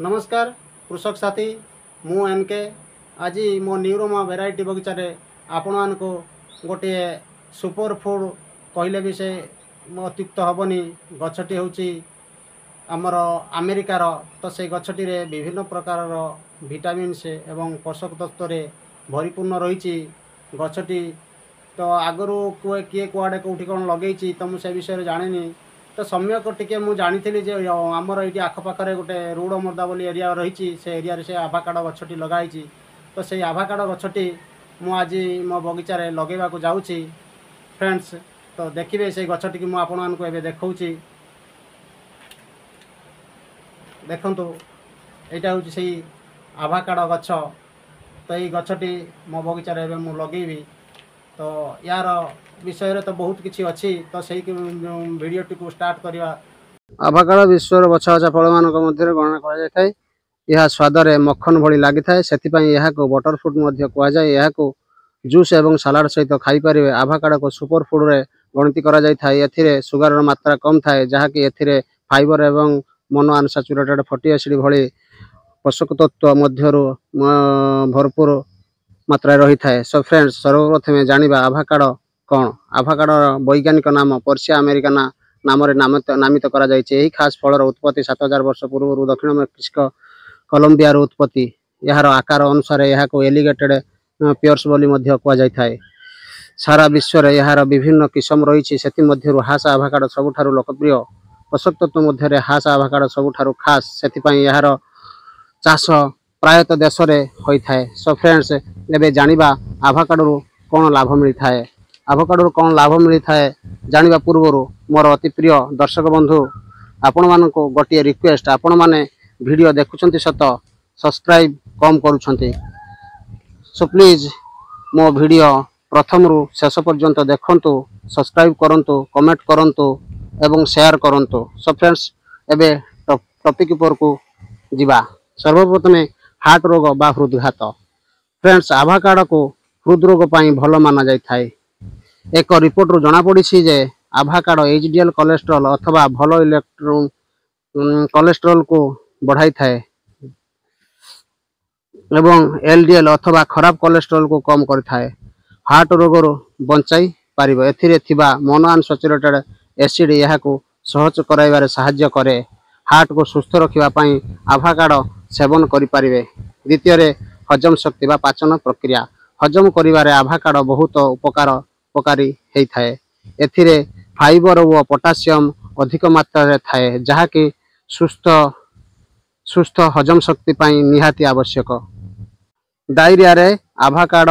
ନମସ୍କାର କୃଷକ ସାଥୀ, ମୁଁ ଏନ୍ କେ। ଆଜି ମୋ ନ୍ୟୁରୋମା ଭେରାଇଟି ବଗିଚାରେ ଆପଣମାନଙ୍କୁ ଗୋଟିଏ ସୁପର ଫୁଡ଼୍ କହିଲେ ବି ସେ ଅତ୍ୟୁକ୍ତ ହେବନି। ଗଛଟି ହେଉଛି ଆମର ଆମେରିକାର। ତ ସେଇ ଗଛଟିରେ ବିଭିନ୍ନ ପ୍ରକାରର ଭିଟାମିନ୍ସ ଏବଂ ପୋଷକ ତତ୍ତ୍ୱରେ ଭରିପୂର୍ଣ୍ଣ ରହିଛି। ଗଛଟି ତ ଆଗରୁ କିଏ କୁଆଡ଼େ କେଉଁଠି କ'ଣ ଲଗେଇଛି, ତ ମୁଁ ସେ ବିଷୟରେ ଜାଣିନି। ତ ସମ୍ୟକ ଟିକେ ମୁଁ ଜାଣିଥିଲି ଯେ ଆମର ଏଇଠି ଆଖପାଖରେ ଗୋଟେ ରୁଡ଼ମର୍ଦା ବୋଲି ଏରିଆ ରହିଛି, ସେ ଏରିଆରେ ସେ ଆଭାକାଡ଼ ଗଛଟି ଲଗା ହେଇଛି। ତ ସେଇ ଆଭାକାଡ଼ ଗଛଟି ମୁଁ ଆଜି ମୋ ବଗିଚାରେ ଲଗେଇବାକୁ ଯାଉଛି ଫ୍ରେଣ୍ଡସ୍। ତ ଦେଖିବେ, ସେଇ ଗଛଟିକି ମୁଁ ଆପଣମାନଙ୍କୁ ଏବେ ଦେଖାଉଛି। ଦେଖନ୍ତୁ, ଏଇଟା ହେଉଛି ସେଇ ଆଭାକାଡ଼ ଗଛ। ତ ଏଇ ଗଛଟି ମୋ ବଗିଚାରେ ଏବେ ମୁଁ ଲଗେଇବି। ତ ୟାର ବିଷୟରେ ତ ବହୁତ କିଛି ଅଛି, ତ ସେଇ ଭିଡ଼ିଓଟିକୁ ଷ୍ଟାର୍ଟ କରିବା। ଆଭାକାଡ଼ ବିଶ୍ୱର ବଛା ବଛା ଫଳମାନଙ୍କ ମଧ୍ୟରେ ଗଣନା କରାଯାଇଥାଏ। ଏହା ସ୍ୱାଦରେ ମଖନ ଭଳି ଲାଗିଥାଏ, ସେଥିପାଇଁ ଏହାକୁ ବଟର ଫ୍ରୁଟ୍ ମଧ୍ୟ କୁହାଯାଏ। ଏହାକୁ ଜୁସ୍ ଏବଂ ସାଲାଡ଼ ସହିତ ଖାଇପାରିବେ। ଆଭାକାଡ଼କୁ ସୁପର ଫୁଡ଼ରେ ଗଣତି କରାଯାଇଥାଏ। ଏଥିରେ ସୁଗାରର ମାତ୍ରା କମ୍ ଥାଏ, ଯାହାକି ଏଥିରେ ଫାଇବର ଏବଂ ମନୋ ଅନସାଚୁରେଟେଡ୍ ଫ୍ୟାଟି ଏସିଡ୍ ଭଳି ପୋଷକ ତତ୍ତ୍ୱ ମଧ୍ୟରୁ ଭରପୁର ମାତ୍ରାରେ ରହିଥାଏ। ସୋ ଫ୍ରେଣ୍ଡସ୍, ସର୍ବପ୍ରଥମେ ଜାଣିବା ଆଭାକାଡ଼ କ'ଣ। ଆଭାକାଡ଼ର ବୈଜ୍ଞାନିକ ନାମ ପର୍ସିଆ ଆମେରିକାନା ନାମରେ ନାମିତ କରାଯାଇଛି। ଏହି ଖାସ୍ ଫଳର ଉତ୍ପତ୍ତି 7000 ବର୍ଷ ପୂର୍ବରୁ ଦକ୍ଷିଣ ମେକ୍ସିକୋ କଲମ୍ବିଆରୁ ଉତ୍ପତ୍ତି। ଏହାର ଆକାର ଅନୁସାରେ ଏହାକୁ ଏଲିଗେଟେଡ୍ ପିୟର୍ସ ବୋଲି ମଧ୍ୟ କୁହାଯାଇଥାଏ। ସାରା ବିଶ୍ୱରେ ଏହାର ବିଭିନ୍ନ କିସମ ରହିଛି, ସେଥିମଧ୍ୟରୁ ହାସ ଆଭାକାଡ଼ ସବୁଠାରୁ ଲୋକପ୍ରିୟ। ପୋଷକ ତତ୍ତ୍ୱ ମଧ୍ୟରେ ହାସ ଆଭାକାଡ଼ ସବୁଠାରୁ ଖାସ୍, ସେଥିପାଇଁ ଏହାର ଚାଷ ପ୍ରାୟତଃ ଦେଶରେ ହୋଇଥାଏ। ସୋ ଫ୍ରେଣ୍ଡସ୍, ଏବେ ଜାଣିବା ଆଭାକାଡ଼ରୁ କ'ଣ ଲାଭ ମିଳିଥାଏ। ଆଭକାଡ଼ରୁ କ'ଣ ଲାଭ ମିଳିଥାଏ ଜାଣିବା ପୂର୍ବରୁ ମୋର ଅତି ପ୍ରିୟ ଦର୍ଶକ ବନ୍ଧୁ, ଆପଣମାନଙ୍କୁ ଗୋଟିଏ ରିକ୍ୱେଷ୍ଟ। ଆପଣମାନେ ଭିଡ଼ିଓ ଦେଖୁଛନ୍ତି ସତ, ସବସ୍କ୍ରାଇବ୍ କମ୍ କରୁଛନ୍ତି। ସୋ ପ୍ଲିଜ୍ ମୋ ଭିଡ଼ିଓ ପ୍ରଥମରୁ ଶେଷ ପର୍ଯ୍ୟନ୍ତ ଦେଖନ୍ତୁ, ସବସ୍କ୍ରାଇବ୍ କରନ୍ତୁ, କମେଣ୍ଟ କରନ୍ତୁ ଏବଂ ସେୟାର କରନ୍ତୁ। ସୋ ଫ୍ରେଣ୍ଡସ୍, ଏବେ ଟପିକ୍ ଉପରକୁ ଯିବା। ସର୍ବପ୍ରଥମେ ହାର୍ଟ ରୋଗ ବା ହୃଦଘାତ। ଫ୍ରେଣ୍ଡସ୍, ଆଭାକାଡ଼କୁ ହୃଦରୋଗ ପାଇଁ ଭଲ ମାନାଯାଇଥାଏ। ଏକ ରିପୋର୍ଟରୁ ଜଣାପଡ଼ିଛି ଯେ ଆଭାକାଡ଼ ଏଚ୍ ଡି ଏଲ୍ କୋଲେଷ୍ଟ୍ରଲ୍ ଅଥବା ଭଲ ଇଲେକ୍ଟ୍ରୋ କୋଲେଷ୍ଟ୍ରଲକୁ ବଢ଼ାଇଥାଏ ଏବଂ ଏଲ୍ ଡି ଏଲ୍ ଅଥବା ଖରାପ କୋଲେଷ୍ଟ୍ରଲକୁ କମ୍ କରିଥାଏ। ହାର୍ଟ ରୋଗରୁ ବଞ୍ଚାଇ ପାରିବ। ଏଥିରେ ଥିବା ମୋନୋ ଅନସାଚୁରେଟେଡ୍ ଏସିଡ୍ ଏହାକୁ ସହଜ କରାଇବାରେ ସାହାଯ୍ୟ କରେ। ହାର୍ଟକୁ ସୁସ୍ଥ ରଖିବା ପାଇଁ ଆଭାକାଡ଼ ସେବନ କରିପାରିବେ। ଦ୍ୱିତୀୟରେ ହଜମ ଶକ୍ତି ବା ପାଚନ ପ୍ରକ୍ରିୟା। ହଜମ କରିବାରେ ଆଭାକାଡ଼ ବହୁତ ଉପକାରୀ ହେଇଥାଏ। ଏଥିରେ ଫାଇବର ଓ ପଟାସିୟମ ଅଧିକ ମାତ୍ରାରେ ଥାଏ, ଯାହାକି ସୁସ୍ଥ ହଜମ ଶକ୍ତି ପାଇଁ ନିହାତି ଆବଶ୍ୟକ। ଡାଇରିଆରେ ଆଭାକାଡ଼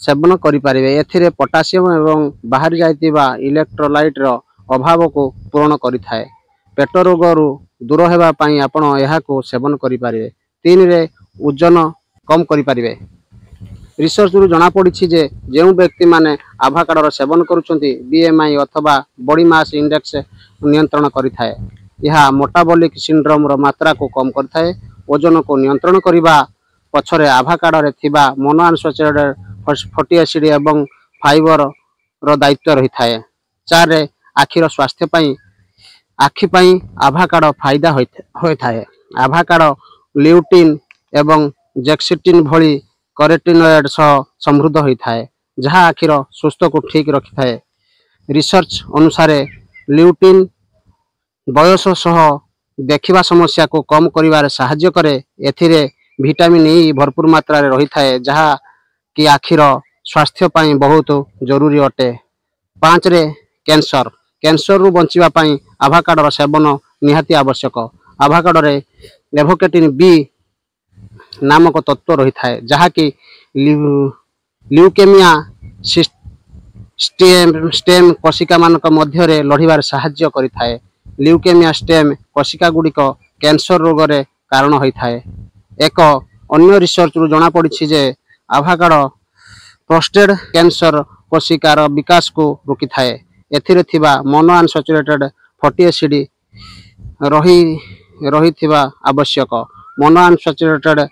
ସେବନ କରିପାରିବେ। ଏଥିରେ ପଟାସିୟମ ଏବଂ ବାହାରି ଯାଇଥିବା ଇଲେକ୍ଟ୍ରୋଲାଇଟ୍ର ଅଭାବକୁ ପୂରଣ କରିଥାଏ। ପେଟ ରୋଗରୁ ଦୂର ହେବା ପାଇଁ ଆପଣ ଏହାକୁ ସେବନ କରିପାରିବେ। ତିନିରେ ଓଜନ କମ୍ କରିପାରିବେ। ରିସର୍ଚ୍ଚରୁ ଜଣାପଡ଼ିଛି ଯେ ଯେଉଁ ବ୍ୟକ୍ତିମାନେ ଆଭାକାଡ଼ର ସେବନ କରୁଛନ୍ତି, ବିଏମ୍ଆଇ ଅଥବା ବଡି ମାସ୍ ଇଣ୍ଡେକ୍ସ ନିୟନ୍ତ୍ରଣ କରିଥାଏ। ଏହା ମେଟାବଲିକ୍ ସିଣ୍ଡ୍ରୋମର ମାତ୍ରାକୁ କମ୍ କରିଥାଏ। ଓଜନକୁ ନିୟନ୍ତ୍ରଣ କରିବା ପଛରେ ଆଭାକାଡ଼ରେ ଥିବା ମୋନୋ ଅନସାଚୁରେଟେଡ୍ ଫ୍ୟାଟି ଏସିଡ୍ ଏବଂ ଫାଇବରର ଦାୟିତ୍ୱ ରହିଥାଏ। ଚାରିରେ ଆଖିର ସ୍ୱାସ୍ଥ୍ୟ ପାଇଁ। ଆଖି ପାଇଁ ଆଭାକାଡ଼ ଫାଇଦା ହୋଇଥାଏ। ଆଭାକାଡ଼ ଲ୍ୟୁଟିନ୍ ଏବଂ ଜେକ୍ସିଟିନ୍ ଭଳି କରେଟିନଏଡ୍ ସହ ସମୃଦ୍ଧ ହୋଇଥାଏ, ଯାହା ଆଖିର ସୁସ୍ଥକୁ ଠିକ୍ ରଖିଥାଏ। ରିସର୍ଚ୍ଚ ଅନୁସାରେ ଲ୍ୟୁଟିନ୍ ବୟସ ସହ ଦେଖିବା ସମସ୍ୟାକୁ କମ୍ କରିବାରେ ସାହାଯ୍ୟ କରେ। ଏଥିରେ ଭିଟାମିନ୍ ଇ ଭରପୁର ମାତ୍ରାରେ ରହିଥାଏ, ଯାହା କି ଆଖିର ସ୍ୱାସ୍ଥ୍ୟ ପାଇଁ ବହୁତ ଜରୁରୀ ଅଟେ। ପାଞ୍ଚରେ କ୍ୟାନ୍ସର। କ୍ୟାନ୍ସରରୁ ବଞ୍ଚିବା ପାଇଁ ଆଭାକାଡ଼ର ସେବନ ନିହାତି ଆବଶ୍ୟକ। ଆଭାକାଡ଼ରେ ଏଭୋକେଟିନ୍ ବି ନାମକ ତତ୍ତ୍ୱ ରହିଥାଏ, ଯାହାକି ଲ୍ୟୁକେମିଆ ଷ୍ଟେମ୍ କୋଶିକାମାନଙ୍କ ମଧ୍ୟରେ ଲଢ଼ିବାରେ ସାହାଯ୍ୟ କରିଥାଏ। ଲ୍ୟୁକେମିଆ ଷ୍ଟେମ୍ କୋଶିକା ଗୁଡ଼ିକ କ୍ୟାନ୍ସର ରୋଗରେ କାରଣ ହୋଇଥାଏ। ଏକ ଅନ୍ୟ ରିସର୍ଚ୍ଚରୁ ଜଣାପଡ଼ିଛି ଯେ ଆଭାକାଡ଼ ପ୍ରୋଷ୍ଟେଟ୍ କ୍ୟାନ୍ସର କୋଶିକାର ବିକାଶକୁ ରୋକିଥାଏ। ଏଥିରେ ଥିବା ମୋନୋ ଅନସାଚୁରେଟେଡ୍ ଫ୍ୟାଟି ଏସିଡ୍ ରହିଥିବା ଆବଶ୍ୟକ। ମୋନୋ ଅନସାଚୁରେଟେଡ୍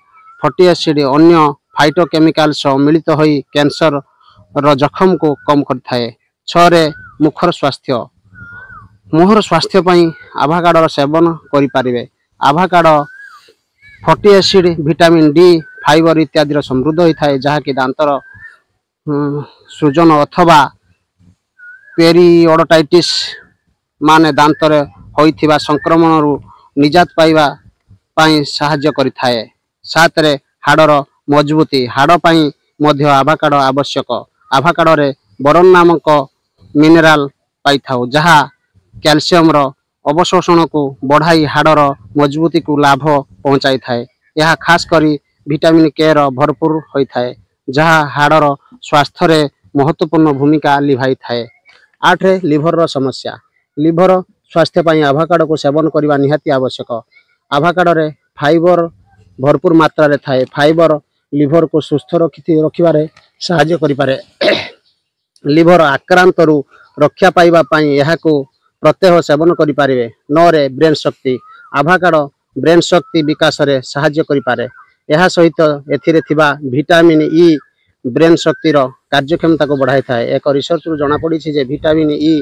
ଫ୍ୟାଟି ଏସିଡ୍ ଅନ୍ୟ ଫାଇଟୋକେମିକାଲ ସହ ମିଳିତ ହୋଇ କ୍ୟାନ୍ସରର ଜଖମକୁ କମ୍ କରିଥାଏ। ଛଅରେ ମୁଖର ସ୍ୱାସ୍ଥ୍ୟ। ମୁହଁର ସ୍ୱାସ୍ଥ୍ୟ ପାଇଁ ଆଭାକାଡ଼ର ସେବନ କରିପାରିବେ। ଆଭାକାଡ଼ Fatty acid, vitamin D, fibre ଇତ୍ୟାଦିର ସମୃଦ୍ଧ ହୋଇଥାଏ, ଯାହାକି ଦାନ୍ତର ସୃଜନ ଅଥବା ପେରିଓଡୋଣ୍ଟାଇଟିସ୍ ମାନେ ଦାନ୍ତରେ ହୋଇଥିବା ସଂକ୍ରମଣରୁ ନିଜାତ ପାଇବା ପାଇଁ ସାହାଯ୍ୟ କରିଥାଏ। 7ରେ ହାଡ଼ର ମଜବୁତି। ହାଡ଼ ପାଇଁ ମଧ୍ୟ ଆଭାକାଡ଼ୋ ଆବଶ୍ୟକ। ଆଭାକାଡ଼ୋରେ ବୋରନ୍ ନାମକ ମିନେରାଲ ପାଇଥାଉ, ଯାହା କ୍ୟାଲସିୟମର ଅବଶୋଷଣକୁ ବଢ଼ାଇ ହାଡ଼ର ମଜବୁତିକୁ ଲାଭ ପହଞ୍ଚାଇଥାଏ। ଏହା ଖାସ କରି ଭିଟାମିନ୍ କେ ର ଭରପୁର ହୋଇଥାଏ, ଯାହା ହାଡ଼ର ସ୍ୱାସ୍ଥ୍ୟରେ ମହତ୍ତ୍ୱପୂର୍ଣ୍ଣ ଭୂମିକା ଲିଭାଇଥାଏ। 8ରେ ଲିଭରର ସମସ୍ୟା। ଲିଭର ସ୍ୱାସ୍ଥ୍ୟ ପାଇଁ ଆଭାକାଡ଼ୋକୁ ସେବନ କରିବା ନିହାତି ଆବଶ୍ୟକ। ଆଭାକାଡ଼ୋରେ ଫାଇବର ଭରପୁର ମାତ୍ରାରେ ଥାଏ। ଫାଇବର ଲିଭରକୁ ସୁସ୍ଥ ରଖିବାରେ ସାହାଯ୍ୟ କରିପାରେ। ଲିଭର ଆକ୍ରାନ୍ତରୁ ରକ୍ଷା ପାଇବା ପାଇଁ ଏହାକୁ ପ୍ରତ୍ୟହ ସେବନ କରିପାରିବେ। 9ରେ ବ୍ରେନ୍ ଶକ୍ତି। ଆଭାକାଡ଼ୋ ବ୍ରେନ୍ ଶକ୍ତି ବିକାଶରେ ସାହାଯ୍ୟ କରିପାରେ। ଏହା ସହିତ ଏଥିରେ ଥିବା ଭିଟାମିନ୍ ଇ ବ୍ରେନ୍ ଶକ୍ତିର କାର୍ଯ୍ୟକ୍ଷମତାକୁ ବଢ଼ାଇଥାଏ। ଏକ ରିସର୍ଚ୍ଚରୁ ଜଣାପଡ଼ିଛି ଯେ ଭିଟାମିନ୍ ଇ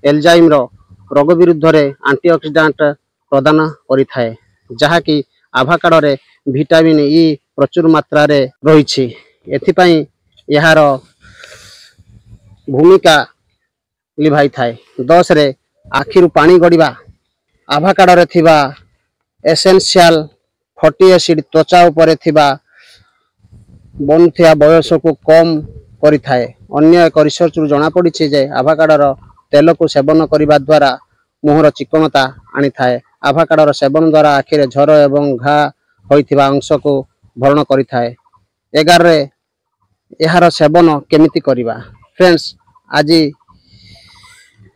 ଏଲଜାଇମର ରୋଗ ବିରୁଦ୍ଧରେ ଆଣ୍ଟିଅକ୍ସିଡାଣ୍ଟ ପ୍ରଦାନ କରିଥାଏ, ଯାହାକି ଆଭାକାଡ଼ୋରେ ଭିଟାମିନ୍ ଇ ପ୍ରଚୁର ମାତ୍ରାରେ ରହିଛି। ଏଥିପାଇଁ ଏହାର ଭୂମିକା ଲିଭାଇଥାଏ। 10ରେ ଆଖିରୁ ପାଣି ଗଡ଼ିବା। ଆଭାକାଡ଼ୋରେ ଥିବା ଏସେନ୍ସିଆଲ ଫଟି ଏସିଡ୍ ତ୍ୱଚା ଉପରେ ଥିବା ବନୁଥିବା ବୟସକୁ କମ୍ କରିଥାଏ। ଅନ୍ୟ ଏକ ରିସର୍ଚ୍ଚରୁ ଜଣାପଡ଼ିଛି ଯେ ଆଭାକାଡ଼ୋର ତେଲକୁ ସେବନ କରିବା ଦ୍ୱାରା ମୁହଁର ଚିକ୍କଣତା ଆଣିଥାଏ। ଆଭାକାଡ଼ୋର ସେବନ ଦ୍ୱାରା ଆଖିରେ ଝର ଏବଂ ଘା ହୋଇଥିବା ଅଂଶକୁ ଭରଣ କରିଥାଏ। 11ରେ ଏହାର ସେବନ କେମିତି କରିବା। ଫ୍ରେଣ୍ଡସ୍, ଆଜି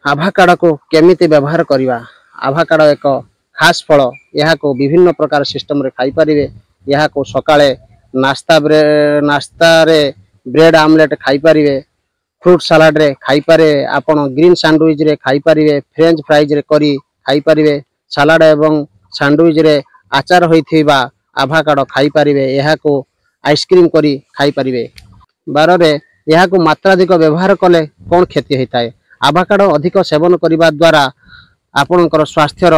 ଆଭାକାଡ଼ୋକୁ କେମିତି ବ୍ୟବହାର କରିବା। ଆଭାକାଡ଼ୋ ଏକ ଖାସ ଫଳ। ଏହାକୁ ବିଭିନ୍ନ ପ୍ରକାର ସିଷ୍ଟମରେ ଖାଇପାରିବେ। ଏହାକୁ ସକାଳେ ନାସ୍ତାରେ ବ୍ରେଡ୍ ଆମଲେଟ୍ ଖାଇପାରିବେ, ଫ୍ରୁଟ୍ ସାଲାଡ଼ରେ ଖାଇପାରିବେ, ଆପଣ ଗ୍ରୀନ୍ ସାଣ୍ଡୱିଚରେ ଖାଇପାରିବେ, ଫ୍ରେଞ୍ଚ ଫ୍ରାଇଜରେ କରି ଖାଇପାରିବେ, ସାଲାଡ଼ ଏବଂ ସାଣ୍ଡୱିଚରେ ଆଚାର ହୋଇଥିବା ଆଭାକାଡ଼ୋ ଖାଇପାରିବେ, ଏହାକୁ ଆଇସ୍କ୍ରିମ୍ କରି ଖାଇପାରିବେ। 12ରେ ଏହାକୁ ମାତ୍ରାଧିକ ବ୍ୟବହାର କଲେ କ'ଣ କ୍ଷତି ହୋଇଥାଏ। ଆଭାକାଡ଼ୋ ଅଧିକ ସେବନ କରିବା ଦ୍ୱାରା ଆପଣଙ୍କର ସ୍ୱାସ୍ଥ୍ୟର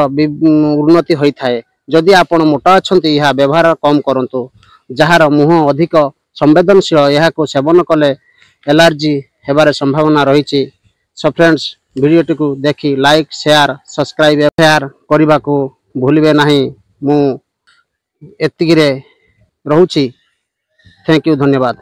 ଉନ୍ନତି ହୋଇଥାଏ। ଯଦି ଆପଣ ମୋଟା ଅଛନ୍ତି, ଏହା ବ୍ୟବହାର କମ୍ କରନ୍ତୁ। ଯାହାର ମୁହଁ ଅଧିକ ସମ୍ବେଦନଶୀଳ, ଏହାକୁ ସେବନ କଲେ ଏଲାର୍ଜି ହେବାର ସମ୍ଭାବନା ରହିଛି। ସୋ ଫ୍ରେଣ୍ଡସ୍, ଭିଡ଼ିଓଟିକୁ ଦେଖି ଲାଇକ୍, ସେୟାର, ସବସ୍କ୍ରାଇବ୍, ସେୟାର କରିବାକୁ ଭୁଲିବେ ନାହିଁ। ମୁଁ ଏତିକିରେ ରହୁଛି। Thank you, ଧନ୍ୟବାଦ।